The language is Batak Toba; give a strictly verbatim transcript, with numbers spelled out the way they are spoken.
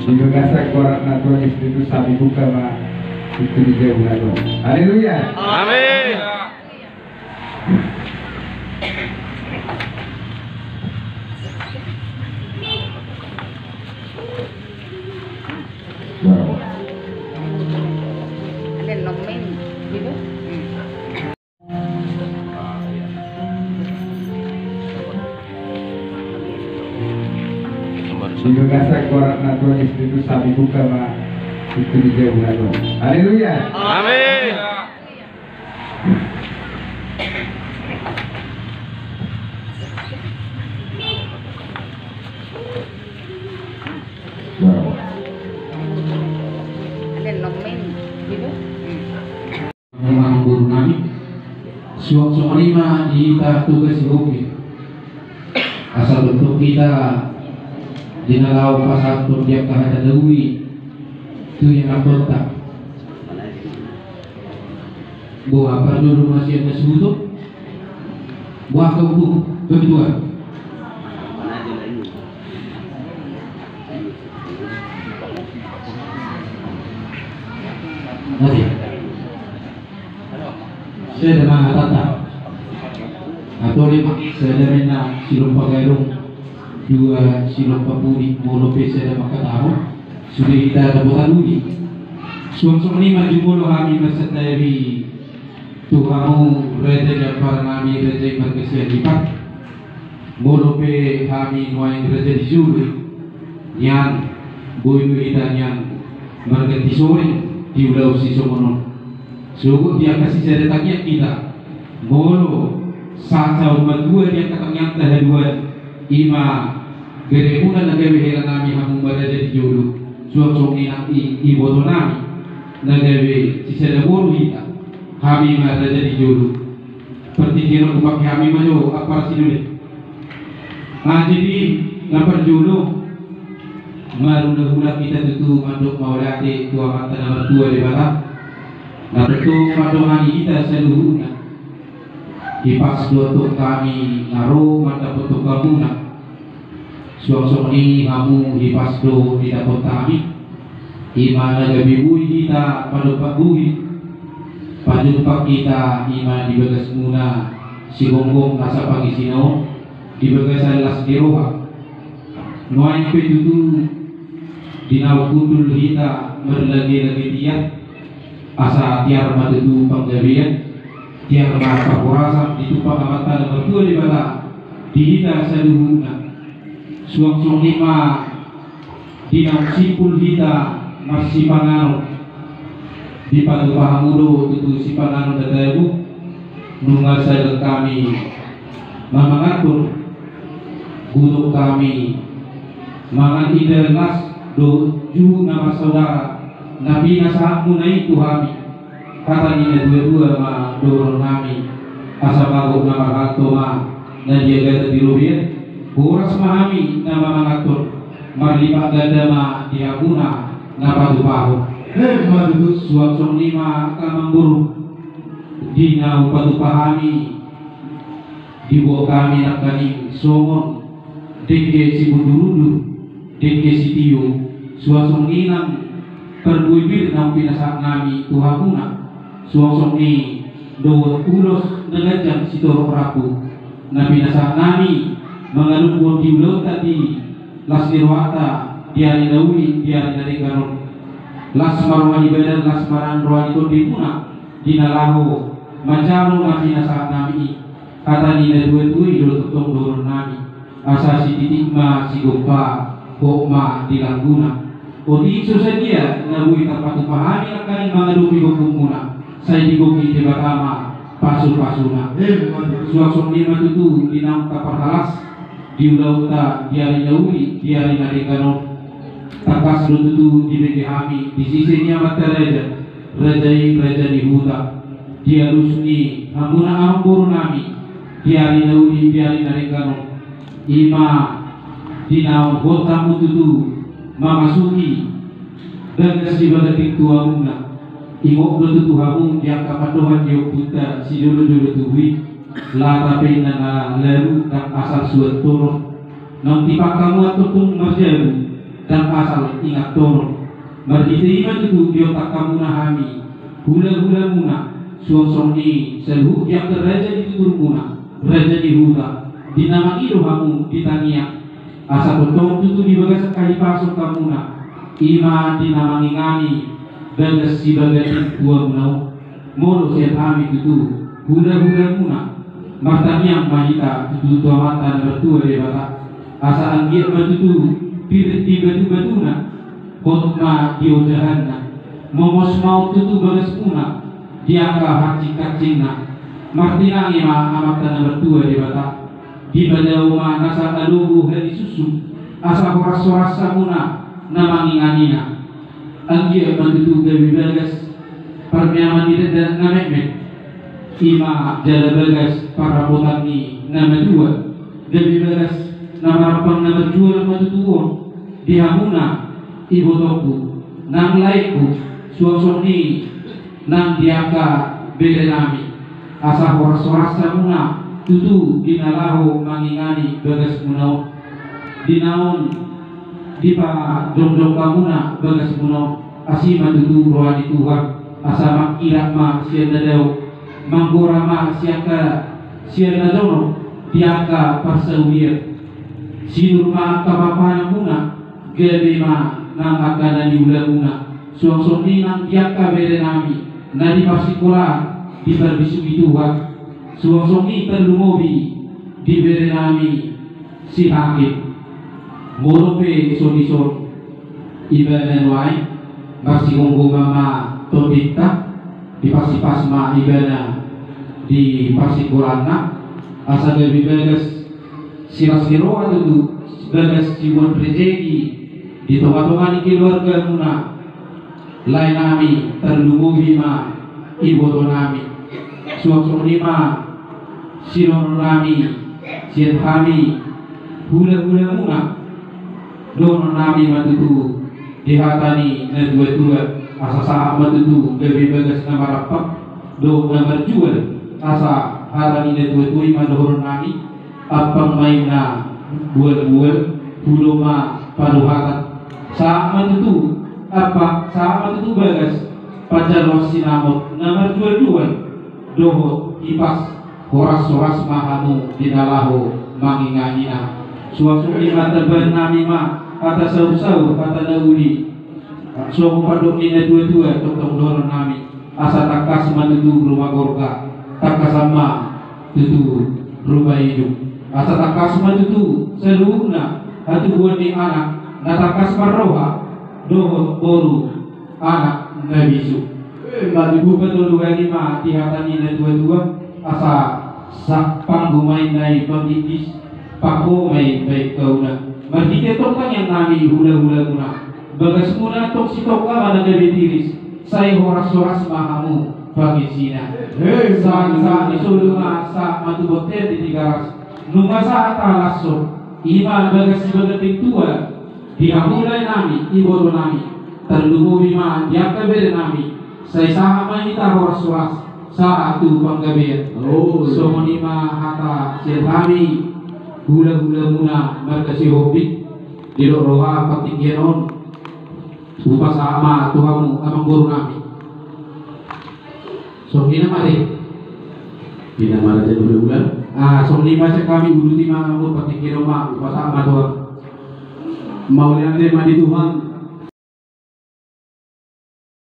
Di bagasan goar ni Tuhan Yesus Kristus, hami buka ma pintu ni jabu na dua. Haleluya. Amin. Ada nomen gitu. Di bagasan goar ni Tuhan Yesus Kristus, hami buka ma pintu ni jabu na dua. Haleluya. Amin. Ada nomen gitu. Memang guru nami, suang songon i ma di hita tugas i hoki. Asa tongtong hita di na laho pasahathon di angka hata na uli tu ianakhonta. Boha parjolo ma sian na suhuton. Boha angka ompu, kebetulan. Oke. Sada ma hatanta. Atau lima, sada ma na silompa gadong, dua silompa pudi, molo pe sada mangkatahon, sude hita dapotan uli. Suang songon i ma jumolo hami marsantabi tu hamu raja ni ampara nami, raja i marga Sianipar. Molo pe hami nuaeng raja di jolo i, nian boi do hita nian marganti soring di ulaon sisongon on. Sogot di angka sisada tangiang hita, molo sahat saur matua di angka tangiangta haduan, i ma beremuna na gabe hela nami hamu maraja di jolo. Suang songon i nang i, iboto nami na gabe sisada boru hita, hami ma raja di jolo. Partingkian on hupake hami ma jo ampara sinude. Ah, jadi na parjolo, marhulahula hita tutu mandok mauliate tu Amanta na martua Debata, na tongtong mandongani hita saluhutna. Hipas do antong hami na ro mandapothon hamuna. Suang songon i hamu hipas do didapot hami. I ma na gabe boi hita padompak boi. Pajumpang hita i ma di bagasmuna sigomgom nasa pangisina on di bagasan las ni roha. Nuaeng pe tutu di naung hundul hita marlagelage tiar. Asa tiar ma tutu panggabean, tiar ma parhorasan ditumpak Amanta na martua Debata di hita saluhutna. Suang songon i ma di naung simpul hita marsipanganon, dipatupa hamu do tutu sipanganon na tabo. Nunga sagan hami mamangathon, godang hami mangan ida las dohot juhut na marsaudara na pinasahatmuna i tu hami. Hata ni natuatua ma dohonon nami, asa mago na marhalto ma na di agatan di robean, horas ma hami na mamangathon, marlipat ganda ma di hamuna na patupahon. Emma tutu. Suang songon i ma angka amangboru, di na hupatupa hami, diboan hami nangkaning songon dengke sibundurundur, dengke sitio, suang songon i nang parbue pir naung pinasahat nami tu hamuna, suang songon i dohot ulos na ganjang sitorop rambu na pinasahat nami mangadophon di ulaonta di las ni rohanta di ari na uli di ari na denggan on. Las ma roha ni badan, las ma roha ni tondimuna di na laho manjalo na pinasahat nami i. Hata ni natuatua i do tongtong dohonon nami, asa sititik ma sigompa, hot ma di langguna. Otik so sadia na boi tarpatupa hami nangkaning mangadopi gokhonmuna, sai digohi Debata ma pasupasuna. Suang songon i ma tutu di naung taparhalas di ulaonta di ari na uli di ari na denggan on. Tangkas do tutu dibege hami di sise ni amanta raja, raja i raja ni huta, di alus ni hamuna amangboru nami di ari na uli di ari na denggan on. I ma di naung hot hamu tutu mamasuki bagas ni bagas tingki tu hamuna. Ingot do tutu hamu di angka pandohan ni ompunta sijolojolo tubu i. Lata pe na lalu ndang asal suanhonon. Naung tipak hamu antong marjabu, ndang asal ingathon. Marhite i ma tutu diontang hamuna hami, hula-hulamuna, suang songon i saluhut di angka raja ni tuturmuna, raja ni huta, di na mangido hamu di tangiang. Asa tongtong tutu di bagasan hahipason hamuna, i ma di na mangingani bagas sibaga tingki tuamuna on. Molo sian hami tutu, hula-hulamuna, martangiang ma hita tutu tu Amanta na martua Debata, asa anggiat ma tutu pir di batu-batuna, hot ma di ojahanna, momos ma on tutu bagasmuna di angka hansit-hansitna. Martinangi ma Amanta na martua Debata, dipadao ma nasa alogo halisusung, asa horas-horas hamuna na manginganina. Anggiat ma tutu gabe bagas parmeaman ni dakdanak na metmet, i ma jala bagas parramotan ni na matua, gabe bagas na marampang na marjual ma tutu on di hamuna ibotongku nang laengku, suang songon i nang di angka berenami. Asa horas-horas hamuna tutu di na laho mangingani bagasmuna on. Di na on dipajongjong hamuna bagasmuna on, asi ma tutu roha ni Tuhan, asa mangkirap ma sian na dao, manggora ma sian angka, sian na jonok di angka parsaulian. Sinur ma angka pahanpahanmuna, gabe ma nang angka na niulamuna, suang songon i nang di angka berenami na di parsikolaan, diparbisuhi Tuhan, suang songon i tarlumobi di berenami si Hakim. Molo pe songon i, songon ibana nuaeng, marsigomgoman ma tondinta, dipasipas ma ibana di parsikolaanna, asa gabe bagas silas ni roha tutu, bagas siboan rejeki di tonga-tonga ni keluargamuna. Laenami, tarlumobi ma ibotonami. Suang songon i ma sidohononnami sian hami hula-hulamuna, dohononnami ma tutu di hata ni natua-tua, asa sahat ma tutu gabe bagas na marampang dohot na marjual, asa hata ni natua-tua i ma dohononnami. Ampang ma inna bual-bual, hudo ma padohatan. Sahat ma tutu, ampang, sahat ma tutu bagas panjaloan sinamot na marjual-jual dohot hipas, horas-horas ma hamu di na laho manginganina. Suang songon i ma tambahannami ma hata saur-saur, hata na uli. Songon pandok ni natua-tua, tongtong dohononnami, asa tangkas ma tutu ruma gorga, tangkasan ma tutu ruma ijuk, asa tangkas ma tutu saluhutna hatubuan ni anak na tangkas marroha dohot boru, anak na bisuk. Ima tutu patoluhon i ma di hata ni natua-tua, asa sa-, panggo ma inna i panggiggis, panggo ma i baen hauna. Marhite tongtong tangiangnami hula-hulamuna, bagasmuna tong sitongka ma na gabe tiris, sai horas-horas ma hamu pangisina. Hei, sahat-sahat ni solu ma sahat ma tu bontean di Tigaras, nunga sahat tahalashon, ima bagas sibaga tingki tua di hamu laenami, ibotonami, tarlumobi ma di angka berenami, sai sahat ma hita horas-horas sahat tu panggabean. Oh, iya. Songon i ma hata sian hami hula-hulamuna marga Sihombing, didok roha partingkian on hupasahat ma tu hamu amangborunami. Songon i ma, ate. Ina ma raja ni hula-hula. Ah, songon i ma sian hami, uduti ma amangboru, partingkian on ma hupasahat ma tu hamu. Mauliate ma di Tuhan.